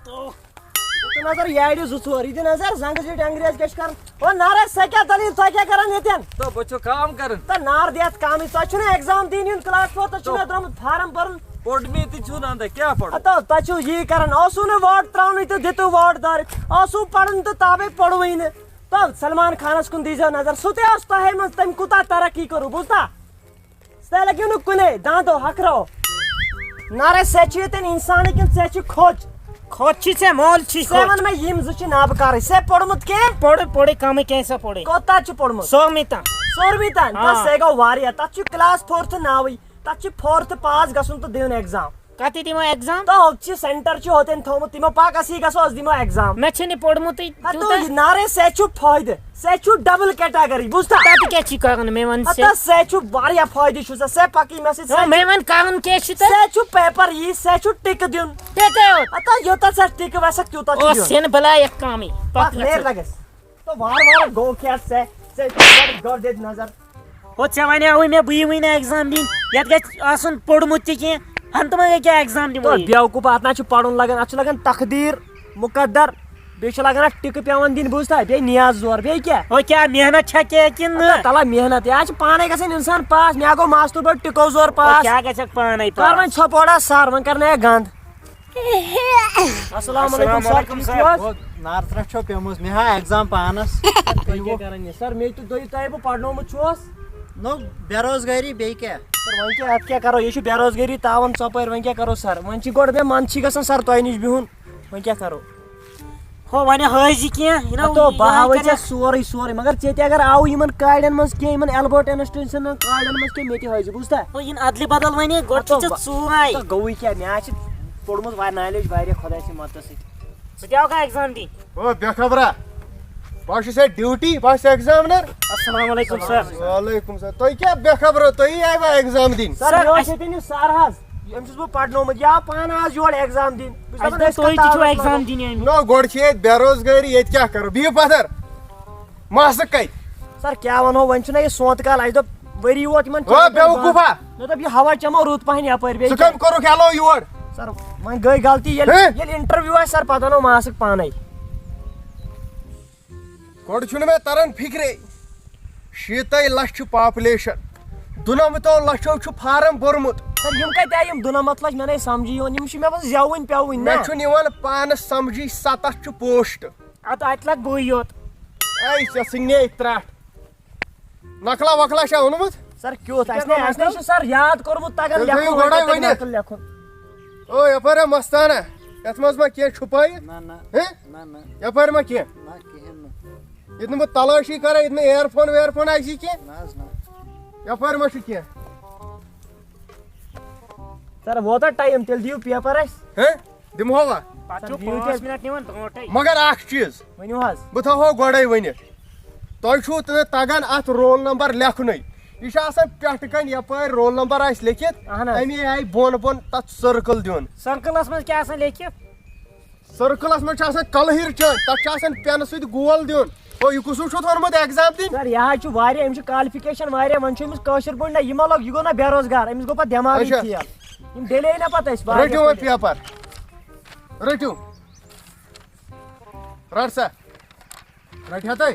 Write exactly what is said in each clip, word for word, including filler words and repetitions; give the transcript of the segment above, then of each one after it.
تو۔ یہِ تہِ نظر یارِ زٕ ژور، یہِ تہِ نظر زنٛگہٕ زیٖٹھ انگریز کیٛاہ چھِ کران؟ او نارے، سۄ کیٛاہ دٔلیٖل، تۄہہِ کیٛاہ کران ییٚتٮ۪ن؟ تو بہٕ چھُ کٲم کران۔ تہٕ نار دِتھ کامٕے، تۄہہِ چھُنہ exam دِنۍ یُن class fourth، تۄہہِ چھُنہ تو درٛامُت form بَرُن؟ پوٚرمُت تہِ چھُنہٕ اَندٕ، کیٛاہ پَرُن؟ ہتو، تۄہہِ چھُو یی کران، اوسوٕ نہٕ vote ترٛاونٕے تہٕ دِتِو vote دارِ، اوسوٕ پَرُن تہٕ تَوَے پوٚروٕے نہٕ۔ تو سلمان خانس کُن دیٖزیو نظر، سُہ تہِ اوس تۄہے منٛز، تٔمۍ کوٗتاہ ترقی کٔرٕو، بوٗزتھا؟ ژےٚ لگیو نہٕ کُنے، دانٛدو ہکھرو۔ نارے، ژےٚ چھُ ییٚتٮ۪ن انسانٕے کِنہٕ ژےٚ چھُ کھوٚج؟ کھوٚت چھُے ژےٚ، مول چھُے ژےٚ کھوٚت۔ وَن مےٚ، یِم زٕ چھِ نابکارٕے۔ ژےٚ پوٚرمُت کینٛہہ؟ پوٚرُے، پوٚرُے کمٕے، کینٛہہ سا پوٚرُے۔ کوٚت تام چھُ پوٚرمُت؟ سوٚرمہِ تام۔ ژوٗرمہِ تام؟ آ۔ بس، ژےٚ گوٚو واریاہ۔ تَتھ چھُ class fourth ناوٕے۔ تَتھ چھُ fourth pass گژھُن تہٕ دیُن exam۔ کَتہِ دِمو exam؟ تو ہوٚت چھِ center چھُ ہوٚتٮ۪ن تھوٚومُت، تِمو پَکھ اَسی گژھو، أسۍ دِمو exam۔ مےٚ چھُنہٕ پوٚرمُتٕے ہَتو تیوٗتاہ۔ یہِ نارے، ژےٚ چھُ فٲیدٕ، ژےٚ چھُ double category، بوٗزتھا؟ تَتہِ کیٛاہ چھِ کَرُن مےٚ وَن ژٕ؟ ہَتو ژےٚ چھُ واریاہ فٲیدٕ چھُ ژےٚ، ژےٚ پَکٕے مےٚ سۭتۍ، نو، ژےٚ مےٚ چھُ، وَن کَرُن کیٛاہ چھُ تَتہِ؟ ژےٚ چھُ paper یی، ژےٚ چھُ ٹِکہٕ دیُن۔ تیٚتے یوت۔ ہَتو یوٗتاہ ژےٚ ٹِکہٕ وَسَکھ تیوٗتاہ چھُ اوس دیُن۔ سِن بَلاے اَکھ کامٕے۔ پَکھ پَکھ نیر لَگَس۔ لَگَس۔ تو وارٕ وارٕ گوٚو کیٛاہ ژےٚ؟ ژےٚ چھُ گۄڈٕ گۄڈٕ دِتھ نظر۔ ہو، ژےٚ وَنیٛاوُے مےٚ بہٕ یِمٕے نہٕ exam دِنۍ۔ یَتھ گژھِ آسُن پوٚرمُت تہِ کینٛہہ۔ ہَن تہٕ منٛگے کیٛاہ exam دِمو تو یہِ؟ بیوقوٗف، اَتھ نہ چھُ پَرُن لَگان، اَتھ چھُ لَگان تقدیٖر، مُقدر، بیٚیہِ چھُ لَگان اَتھ ٹِکہٕ پٮ۪وان دِنۍ، بوٗزتھا؟ بیٚیہِ نیاز زور، بیٚیہِ کیٛاہ؟ ہو، کیٛاہ محنت چھا کینٛہہ کِنہٕ نہٕ؟ اَدٕ تَلہ محنت، یہِ حظ چھِ پانَے گژھان اِنسان pass، مےٚ گوٚو ماستُر بٔڑ ٹِکو زور ہو، pass۔ کیٛاہ گژھٮ۪کھ پانَے کَر pass؟ وۄنۍ ژھۄپہٕ اورا سَر، وۄنۍ کَر نہٕ ہے گنٛد۔ السلام علیکم السلام سر، علیکم ٹھیٖک سر۔ چھِو حظ؟ او، نار ترٛٹھ چھو پیمٕژ، مےٚ ہا exam پانس۔ تُہۍ کیٛاہ کران یہِ؟ سر، مےٚ تہِ، تُہۍ، تۄہہِ بہٕ پرنومُت چھُس۔ نو، بے روزگاری بیٚیہِ کیٛاہ؟ سر، وۄنۍ کیٛاہ، اتھ کیٛاہ کرو؟ یہِ چھُ بے روزگاری تاوان ژۄپٲرۍ، وۄنۍ کیٛاہ کرو سر؟ وۄنۍ چھِ گۄڈٕ مےٚ منٛدچھٕے گژھان سر تۄہہِ نِش بِہُن، وۄنۍ کیٛاہ کرو؟ ہو، وۄنۍ ہٲوزِ کینٛہہ، یہِ نا ہتو، بہٕ یِہوٚے ہاوے کرے۔ ژےٚ سورُے، سورُے، مگر ژےٚ تہِ اگر آوُے یِمن کاڑٮ۪ن منٛز کینٛہہ، یِمن ایلبرٹ اینسٹاینسن ہٕنٛدٮ۪ن کاڑٮ۪ن منٛز کینٛہہ، مےٚ تہِ ہٲوزِ، بوٗزتھا؟ ہو، یِن ادلہِ بدل وۄنۍ، گۄڈٕ چھُ ہتو، ژےٚ بہٕ، ژوٗرے۔ ہتو، گوٚوُے کیٛاہ؟ مےٚ حظ چھِ پوٚرمُت واریاہ knowledge واریاہ خۄداے سٕنٛدِ مدتہٕ سۭتۍ۔ ژٕ تہِ آوکھا exam دِنۍ؟ او بے خبرا، بہٕ ہا چھُس ہے duty، بہٕ ہا چھُس examiner۔ السلام علیکم سر۔ وعلیکم السلام۔ تُہۍ کیٛاہ بے خبرا، تُہی آیوا exam دِنۍ؟ سر، سر، مےٚ اوس اَسہِ ییٚتٮ۪ن یہِ سر حظ، ییٚمِس بہٕ پرنومُت، یہِ آو پانہٕ آز یور exam دِنۍ۔ بہٕ چھُس اَسہِ دَپان، دوٚپ أسۍ تُہۍ کَتھ تہِ چھِوا تارَس exam لَگو؟ دِنۍ آمٕتۍ؟ نو، گۄڈٕ چھِ ییٚتہِ بے روزگٲری، ییٚتہِ کیٛاہ کَرو؟ بِہِو پَتھر۔ ماسہٕ کَتہِ؟ سر، کیٛاہ وَنو، وۄنۍ چھُنہ یہِ سونٛتہٕ کال، اَسہِ دوٚپ ؤری ووت یِمَن او، چَمَن بیوقوٗفا۔ مےٚ دوٚپ، یہِ ہوا چَمو رُت پَہَن یَپٲرۍ، بیٚیہِ ژٕ کیٛاہ؟ کَمہِ کوٚرُکھ یَلو یور؟ سر، وۄنۍ گٔے غلطی، ییٚلہِ، ہے؟ ییٚلہِ interview آسہِ سر، پَتہٕ اَنو ماسٕک پانَے۔ گۄڈٕ چھُنہٕ مےٚ تران فِکرے، شیٖتَے لَچھ چھِ population، دُنَمتو لَچھو چھُ form بوٚرمُت۔ سر، یِم کَتہِ آیہِ یِم دُنَمَتھ لَچھ؟ مےٚ نَے سَمجھی یِوان، یِم چھِ مےٚ باسان زٮ۪وٕنۍ پٮ۪وٕنۍ مےٚ نا۔ چھُنہٕ یِوان پانَس سَمجھی، سَتَتھ چھُ post۔ اَدٕ اَتہِ لَگ بٕے یوت۔ اَے، ژےٚ ژھٕننے ترٛٹھ۔ نقلا وقلا چھا اوٚنمُت؟ سر، کیُتھ؟ ژٕ اَسہِ کیٛاہ نَے، اَسہِ نَے نقل؟ چھُ سر یاد کوٚرمُت، تَگان تیٚلہِ لیکھُن، تھٲیِو وۄنۍ گۄڈَے کَتہِ ؤنِتھ۔ نقل لیکھُن؟ او، یَپٲرۍ ہا مستانہ، یَتھ منٛز ما کینٛہہ چھُپٲیِتھ؟ نہ، نہ۔ ہیں؟ نہ، نہ۔ یَپٲرۍ ما کینٛہہ؟ نہ، کِہیٖنۍ نہٕ۔ ییٚتہِ نہٕ بہٕ تلٲشی کَرٕ، ییٚتہِ نہٕ earphone ویرفون آسہِ کینٛہہ؟ نہ حظ، نہ۔ یَپٲرۍ ما چھُ کینٛہہ؟ سر، ووتا time؟ تیٚلہِ دِیِو paper اَسہِ۔ ہیں؟ دِمہو وا؟ پتہٕ چھُو سر، بِہِو پانٛژھ تیٚلہِ۔ مِنٹ نِوان برونٛٹھٕے۔ مگر اکھ چیٖز۔ ؤنِو حظ۔ بہٕ تھاوہو گۄڈَے ؤنِتھ۔ تۄہہِ چھُو تہٕ تَگان اَتھ roll number لیکھنُے۔ یہِ چھُ آسان پٮ۪ٹھٕ کَنۍ یَپٲرۍ roll number آسہِ لیکھِتھ، اہن حظ۔ اَمے آیہِ بۄن بۄن تَتھ circle دیُن۔ Circle-س منٛز کیٛاہ آسان لیکھِتھ؟ Circle-س منٛز چھُ آسان کَلہٕ ہِر چٲنۍ، تَتھ چھُ آسان پٮ۪نہٕ سۭتۍ گول دیُن۔ او، یہِ کُس ہیوٗ چھُو تھوٚومُت exam دِنۍ؟ سر، یہِ حظ چھُ واریاہ، أمِس چھُ qualification واریاہ، وۄنۍ چھُ أمِس کٲشِر پٲٹھۍ نہ، یہِ ما لوٚگ، یہِ گوٚو نہ بے روزگار، أمِس گوٚو پَتہٕ دٮ۪ماغٕے اچھا۔ fail۔ یِم ڈیلے نہ پَتہٕ أسۍ واریاہ رٔٹِو وۄنۍ پٲٹھۍ۔ Paper۔ رٔٹِو۔ رَٹ سا۔ رَٹہِ ہا تُہۍ؟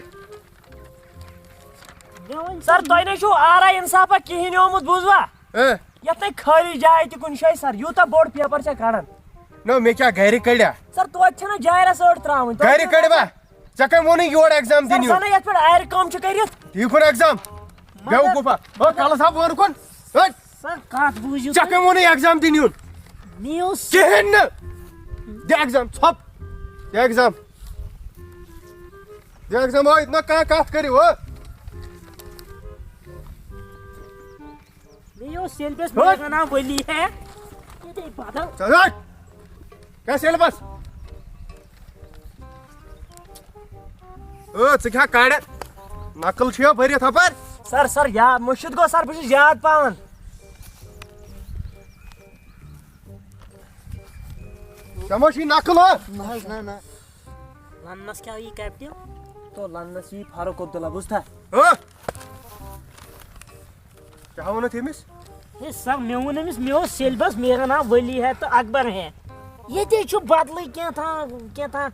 مےٚ وَن سر، تۄہہِ نَے چھُو آرا اِنصافا کِہیٖنۍ آمُت، بوٗزوا؟ اے۔ یَتھ نَے خٲلی جاے تہِ کُنہِ جایہِ، سر، یوٗتاہ بوٚڑ paper چھا کَڑان؟ نہ، مےٚ کیٛاہ گَرِ کَڑیا؟ سر، توتہِ چھَنہ جایرَس أڑ ترٛاوٕنۍ، توتہِ گَرِ چھَنہ کڑوا؟ ژےٚ کٔمۍ ووٚنُے یور exam سر، دِنہِ یُن؟ زَنہٕ یَتھ پٮ۪ٹھ آرِ کٲم چھِ کٔرِتھ۔ یہِ کُن exam؟ مگر بیوقوٗفا۔ ہو، کَلَس ہا وٲر کُن۔ ہٹ۔ سر، کَتھ بوٗزِو ژےٚ تُہۍ؟ کٔمۍ ووٚنُے exam دِنہِ یُن؟ مےٚ اوس کِہیٖنۍ نہٕ۔ دِ exam، ژھۄپ۔ دِ exam۔ دِ exam، ہو، ییٚتہِ نہ کانٛہہ کَتھ کٔرِو، ہو۔ مےٚ اوس syllabus، ہٹ۔ میرا نام ولی ہے۔ ییٚتے بدل۔ ژٕ ہٹ۔ کیٛاہ syllabus؟ او، ژٕ کیٛاہ کَڑکھ؟ نقل چھُ یہِ بٔرِتھ ہُپٲرۍ۔ سر، سر، یا مٔشِتھ گوٚو سر، بہٕ چھُس یاد پاوان۔ ژےٚ ما چھُے نقل، ہو؟ نہ حظ، نہ، نہ۔ لنس کیٛاہ یی capital؟ تو لنس یی فاروق عبداللہ، بوٗزتھا؟ ہو؟ کیٛاہ ووٚنُتھ أمِس؟ ہے سر، مےٚ ووٚن أمِس، مےٚ اوس syllabus، میرا نام ولی ہے تو اکبر ہے۔ ییٚتے چھُ بدلٕے کینٛہہ تام، کینٛہہ تام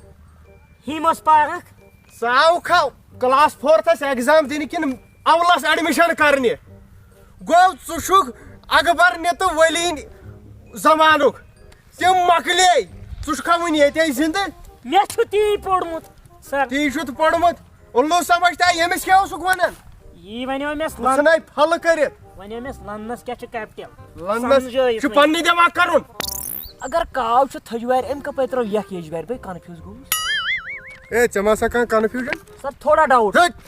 ہیٖمس پارک۔ ژٕ آوکھا کلاس فورتھس ایگزام دِنہٕ کِنہٕ اولس ایڈمِشن کرنہِ؟ گوٚو، ژٕ چھُکھ اکبر نہِ تہٕ ؤلی زمانُک۔ تِم مۄکلے، ژٕ چھُکھا وُنہِ ییٚتے زِندٕ؟ مےٚ چھُ تی پوٚرمُت، سر۔ تی چھُتھ پوٚرمُت؟ اُلو سمجھتا، ییٚمِس کیٛاہ اوسُکھ ونان؟ یی ونیو مےٚ ژٕ لن-، ژھٕناے پھلہٕ کٔرِتھ۔ ونیو مےٚ لنس کیٛاہ چھُ کیپٹل؟ لنس سمجھٲیِتھ چھُ وۄنۍ۔ پننہِ دٮ۪ماغ کرُن۔ اگر کاو چھُ تھٔجوارِ، أمۍ کَپٲرۍ ترٲو یَکھ ییٚجبارِ؟ بہٕ confuse گوٚوُس۔ اے، ژےٚ ما سا کانٛہہ confusion؟ سر، تھوڑا doubt۔ رٔٹۍ۔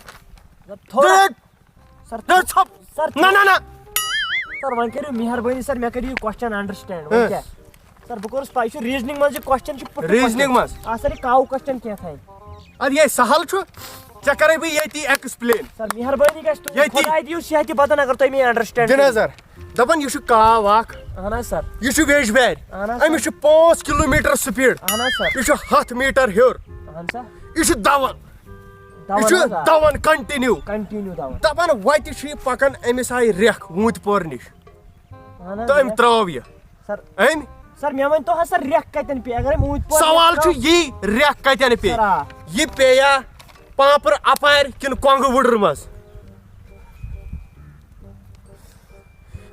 سر، تھوڑا۔ رٔٹۍ۔ سر، رٔٹۍ ژھۄپ۔ سر، نہ، نہ، نہ۔ سر، وۄنۍ کٔرِو مہربٲنی سر، مےٚ کٔرِو یہِ question understand۔ وۄنۍ ہہ۔ کیٛاہ؟ سر، بہٕ کوٚرُس تۄہہِ، یہِ چھُ reasoning منٛز یہِ question چھُ پُٹھٕ reasoning question۔ منٛز۔ آ سر، یہِ کاو question کینٛہہ تھاے۔ اَدٕ یے سہل چھُ، ژےٚ کَرَے بہٕ ییٚتی explain۔ سر، مہربٲنی گژھِ تُہۍ، ییٚتی۔ خۄداے دِیِو صحت تہِ بدن اگر تُہۍ مےٚ understand دِ کٔرِو۔ نظر۔ دَپان، یہِ چھُ کاو اَکھ۔ اہن حظ سر۔ یہِ چھُ ویٚجبارِ۔ اہن حظ أمِس سر۔ چھُ پانٛژھ kilometre speed۔ اہن حظ سر۔ یہِ چھُ ہَتھ metre ہیوٚر۔ اہن سا۔ یہِ چھُ دَوان۔ دَوان یہِ چھُ حظ، آ۔ دَوان continue۔ Continue دَوان۔ دَپان، وَتہِ چھُ یہِ پَکان أمِس آیہِ رٮ۪کھ ووٗنٛتۍ پورٕ نِش۔ اہن حظ، تہٕ أمۍ رٮ۪کھ۔ ترٛٲو یہِ۔ سر، أمۍ؟ سر، مےٚ ؤنۍ تو حظ سر، رٮ۪کھ کَتٮ۪ن پیٚیہِ؟ اگر أمۍ ووٗنٛتۍ پورٕ سوال نِش چھُ ترٛٲو۔ یی، رٮ۪کھ کَتٮ۪ن پیٚیہِ؟ سر، آ۔ یہِ پیٚیا پامپرٕ اَپارِ کِنہٕ کۄنٛگہٕ وُڈرٕ منٛز؟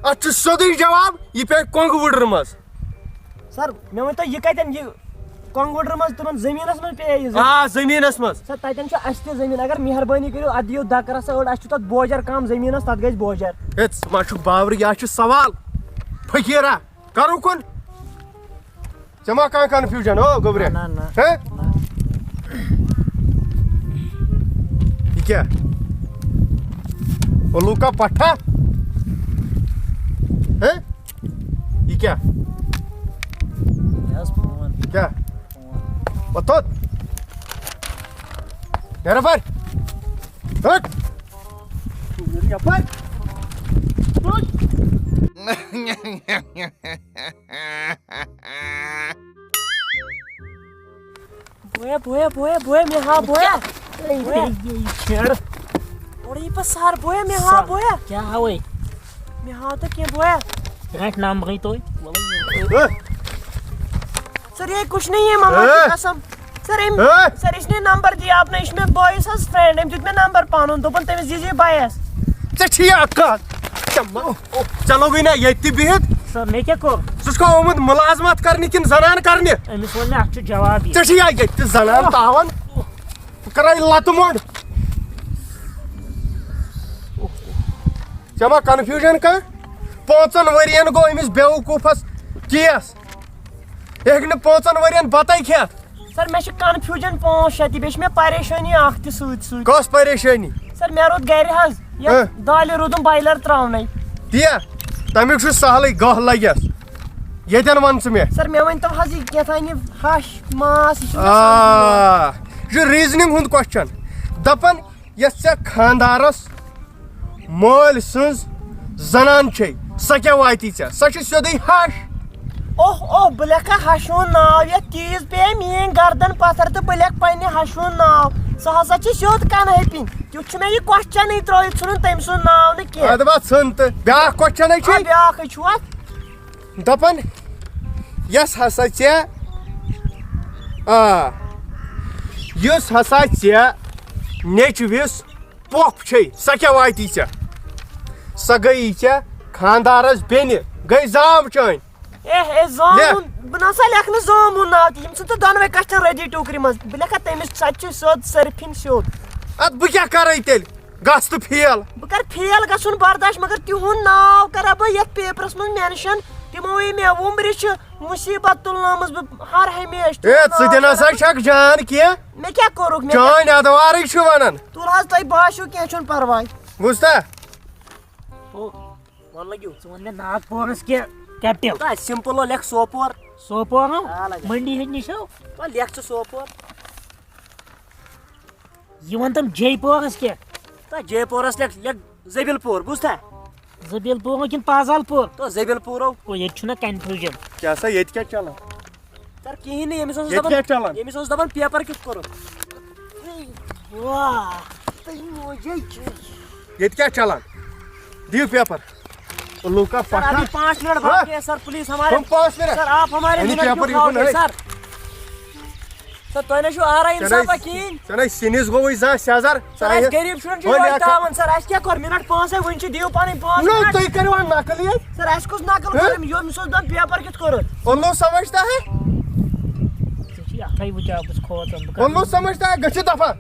اتھ چھُ سیوٚدُے جواب، یہِ پیٚیہِ کۄنٛگہٕ وُڈرٕ منٛز۔ سر، مےٚ ؤنۍ تو، یہِ کتٮ۪ن، یہِ کۄنٛگہٕ وُڈرٕ منٛز تِمن زٔمیٖنس منٛز پیٚیہِ یہِ زٔمیٖن؟ آ، زٔمیٖنس منٛز۔ سر، تتٮ۪ن چھُ اسہِ تہِ زٔمیٖن، اگر مہربٲنی کٔرِو، اتھ دِیِو دکہٕ رژھا أڑ، اسہِ چھُ تتھ بوجر کم زٔمیٖنس، تتھ گژھِ بوجر۔ ہے، ژٕ ما چھُکھ باورٕ، یہِ ہا چھُ سوال، فقیٖرا۔ کرو کُن۔ ژےٚ ما کانٛہہ confusion، او گوٚبریا؟ نہ، نہ، نہ۔ ہے؟ نہ۔ یہِ کیٛاہ؟ اُلوٗ کا پٹھا؟ ہے؟ یہِ کیٛاہ؟ یہِ حظ فون۔ کیٛاہ؟ فون۔ وۄتھ تھوٚد۔ نیرٕ یَپٲرۍ۔ ہٹ۔ یَپٲرۍ۔ بویا، بویا، بویا، بویا، مےٚ ہاو، بویا۔ اے، بویا۔ اے، اے، چھیڑ۔ اورٕ یہِ پَتہٕ سَر، بویا، مےٚ ہاو، سَر، بویا۔ کیٛاہ ہاوے؟ مےٚ ہاو تہٕ کینٛہہ، بویا۔ رَٹھ نمبرٕے تُہۍ۔ ہہ؟ سَر، یہ کچھ نہیں ہے، مما ہہ؟ کی قسم۔ سَر، أمۍ، ہہ؟ سَر، اس نے نمبر دیا اپنا، یہِ چھُ مےٚ بٲیِس حظ friend، أمۍ دیُت مےٚ نمبر پَنُن، دوٚپُن تٔمِس دیٖزِ یہِ بَیَس۔ ژےٚ چھِ یہِ اَکھ کَتھ؟ ژےٚ ما-، ژےٚ لوگُے نا ییٚتہِ تہِ بِہِتھ؟ سَر، مےٚ کیٛاہ کوٚر؟ ژٕ چھُکھا آمُت مُلازمت کرنہِ کِنہٕ زنان کرنہِ؟ أمِس ووٚن مےٚ، اَتھ چھُ جواب یہِ۔ ژےٚ چھِ یا ییٚتہِ تہِ زنان تاوان؟ بہٕ کرے لتہٕ موٚنڈ۔ ژےٚ ما confusion کانٛہہ؟ پانٛژن ؤرین گوٚو أمِس بیوقوٗفس case۔ یہِ ہیٚکہِ نہٕ پانٛژن ؤرین بتَے کھٮ۪تھ۔ سَر، مےٚ چھِ confusion پانٛژھ شےٚ تہِ، بیٚیہِ چھِ مےٚ پریشٲنی اَکھ تہِ سۭتۍ سۭتۍ۔ کۄس پریشٲنی؟ سَر، مےٚ روٚٹ گرِ حظ، یَتھ ہہ؟ دالہِ روٚٹُم boiler ترٛاونَے۔ تی یا؟ تَمیُک چھُ سہلٕے، گاہ لگٮ۪س۔ ییٚتٮ۪ن وَن ژٕ مےٚ۔ سَر، مےٚ ؤنۍ تو حظ، یہِ کیٛاہ تام یہِ ہَش ماس، یہِ چھُنہٕ مےٚ سَمجھ یِوان۔ آ، یہِ چھُ reasoning ہُنٛد question۔ دَپان، یۄس ژےٚ خانٛدارَس مٲلۍ سٕنٛز زنان چھے، سۄ کیٛاہ واتی ژےٚ؟ سۄ چھِ سیوٚدُے ہَش۔ اوہ، اوہ، بہٕ لیکھا ہَشہِ ہُنٛد ناو یَتھ، تیٖژ پیٚیہِ میٛٲنۍ گردن پتھر تہٕ بہٕ لیکھٕ پننہِ ہَشہِ ہُنٛد ناو۔ سۄ ہسا چھِ سیوٚد کنہٕ ہیٚپِنۍ۔ تیُتھ چھُ مےٚ یہِ question-ٕے ترٛٲوِتھ ژھُنُن تٔمۍ سُنٛد ناو نہٕ کینٛہہ۔ اَدٕ وَ ژھٕن تہٕ بیٛاکھ question-ٕے آ، چھے۔ بیٛاکھٕے چھُ اَتھ۔ دَپان، یۄس ہسا ژےٚ، آ، یُس ہسا ژےٚ نیٚچوِس پۄپھ چھے، سۄ کیٛاہ واتی ژےٚ؟ سۄ گٔیی ژےٚ خانٛدارس بیٚنہِ، گٔے زام چٲنۍ۔ اے، اے، زامُن، لیکھ۔ بہٕ نہ سا لیکھٕ نہٕ زامُن ناو تہِ، یِم ژھٕن ژٕ دۄنوَے question رٔدی ٹوٗکرِ منٛز۔ بہٕ لیکھا تٔمِس، سۄ تہِ چھِ سیوٚد، سٔرفِن سیوٚد۔ اَدٕ بہٕ کیٛاہ کَرَے تیٚلہِ؟ گژھ تہٕ fail۔ بہٕ کَرٕ fail گژھُن برداش، مگر تِہُنٛد ناو کَرا بہٕ یَتھ paper-س منٛز mention؟ تِمو ہے مےٚ وُمبرِ چھِ مُصیٖبت تُلنٲومٕژ بہٕ ہر ہمیشہٕ۔ اے، تِہُنٛد ژٕ ناو تہِ نہ سا کَرا چھَکھ جان کینٛہہ۔ مےٚ کیٛاہ کوٚرُکھ؟ مےٚ کیٛاہ چٲنۍ اَدوارٕے چھِ وَنان۔ تُل حظ، تۄہہِ باسیو، کینٛہہ چھُنہٕ پَرواے۔ بوٗزتھا؟ او، وَلہٕ لَگیو۔ ژٕ وَن مےٚ ناگپوٗرَس کیٛاہ capital؟ تہٕ simple ہو، لیکھ سوپور۔ سوپور ہو؟ آ، لَگا۔ مٔنڈی ہٕنٛدۍ نِش ہو؟ تہٕ لیکھ ژٕ سوپور۔ یہِ وَن تِم جے پوٗرَس کیٛاہ؟ تہٕ جے پوٗرَس لیکھ، لیکھ زٔبیٖل پوٗر، بوٗزتھا؟ زٔبیٖل پوٗر کِنہٕ پازال پوٗر؟ تہٕ زٔبیٖل پوٗرو۔ او، ییٚتہِ چھُنہ confusion۔ کیٛاہ سا، ییٚتہِ کیٛاہ چَلان؟ سَر، کِہیٖنۍ نہٕ، ییٚمِس اوس ییٚتہِ دَپان، کیٛاہ چَلان؟ ییٚمِس اوس دَپان paper کیُتھ کوٚرُتھ؟ واہ، تُہۍ موجے چھِ۔ ییٚتہِ کیٛاہ چَلان؟ دِیِو paper۔ لوٗکا سر ابھی پٹھا۔ پانچ منٹ باقی ہے سر، پلیز ہمارے ہم پانچ منٹ۔ سر آپ ہمارے یعنی منٹ کیوں پیپر کھاؤ یِکُن گے ہے۔ سر؟ سر تۄہہِ نہ چھُو آرا انصافا کِہیٖنۍ۔ ژےٚ نے سِنِس گوٚوُے زانٛہہ سیزر۔ سر اَسہِ غریٖب شُرٮ۪ن چھُ وۄنۍ یِہوٚے لیکھا۔ تاوان سر، اَسہِ کیٛاہ کوٚر مِنٹ پانٛژھ ہے، وٕنہِ چھِ دِیِو پَنٕنۍ پانٛژھ نو منٹ۔ تُہۍ کٔرِو وۄنۍ نقل ییٚتہِ۔ سر اَسہِ کُس نقل ہہ؟ کوٚرُم، یورٕ مےٚ سوٗز دَپ پیپر کِتھ کوٚرُتھ؟ اوٚنو سمجھ تہ ہے؟ ژےٚ چھُے اَتھَے وٕچھاو بہٕ چھُس کھوژان بہٕ کَرٕ اوٚنو سمجھ تہ ہے؟ گٔژھِو دفعہ۔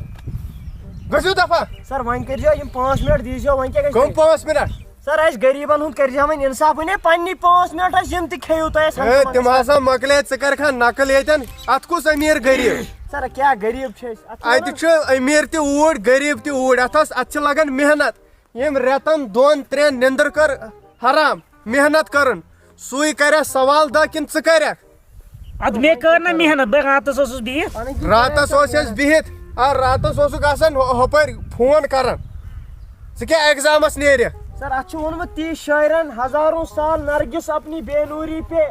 گٔژھِو دفعہ۔ سر وۄنۍ کٔرۍزیو یِم پانٛژھ منٹ دیٖزیو، وۄنۍ کیٛاہ گژھِ؟ کٕم پانٛژھ منٹ؟ سر اَسہِ غریٖبن ہُنٛد کٔرۍزیو وۄنۍ انصاف، وۄنۍ ہے پننی پانٛژھ منٹ اَسہِ یِم تہِ کھیٚیِو تۄہہِ اَسہِ ہے ہنٛگتہٕ تِم منٛگس۔ ہسا مۄکلے، ژٕ کر کھا نقل ییٚتٮ۪ن؟ اتھ کُس امیر غریٖب؟ سر کیٛاہ غریٖب چھِ أسۍ؟ اَتھ چھِ اتہِ وَنان چھُ امیر تہِ اوٗرۍ، غریٖب تہِ اوٗرۍ۔ اتھ ٲس، اتھ چھِ لگان محنت۔ ییٚمۍ رٮ۪تن دۄن ترٛٮ۪ن نِندٕر کٔر حرام، محنت کٔرٕن۔ سُے کرِ سوال دہ کِنہٕ ژٕ کرکھ؟ اَدٕ مےٚ کٔر نہ محنت، بہٕ راتَس اوسُس بِہِتھ۔ پَنٕنۍ کِنۍ راتس کَران اوس أسۍ بِہِتھ، آ راتس اوسُکھ آسان ہُہ- ہُپٲرۍ فون کران۔ ژٕ کیٛاہ ایگزامس نیرِ؟ سر اتھ چھُ ووٚنمُت تی شٲعرن، ہزاروں سال نرگس اپنی بے نوری پہ،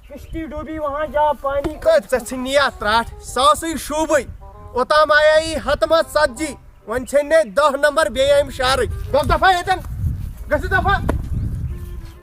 کشتی ڈوبی وہاں جا پانی۔ کتھ ژےٚ ژھٕنی اتھ ترٛٹھ، ساسٕے شوٗبٕے۔ اوٚتام آیے حتمت ژتجی، وۄنۍ ژھیٚنۍ نے دہ نمبر بیٚیہِ امہِ شعرٕکۍ۔ گژھ دفعہ ییٚتٮ۪ن، گژھِ دفعہ۔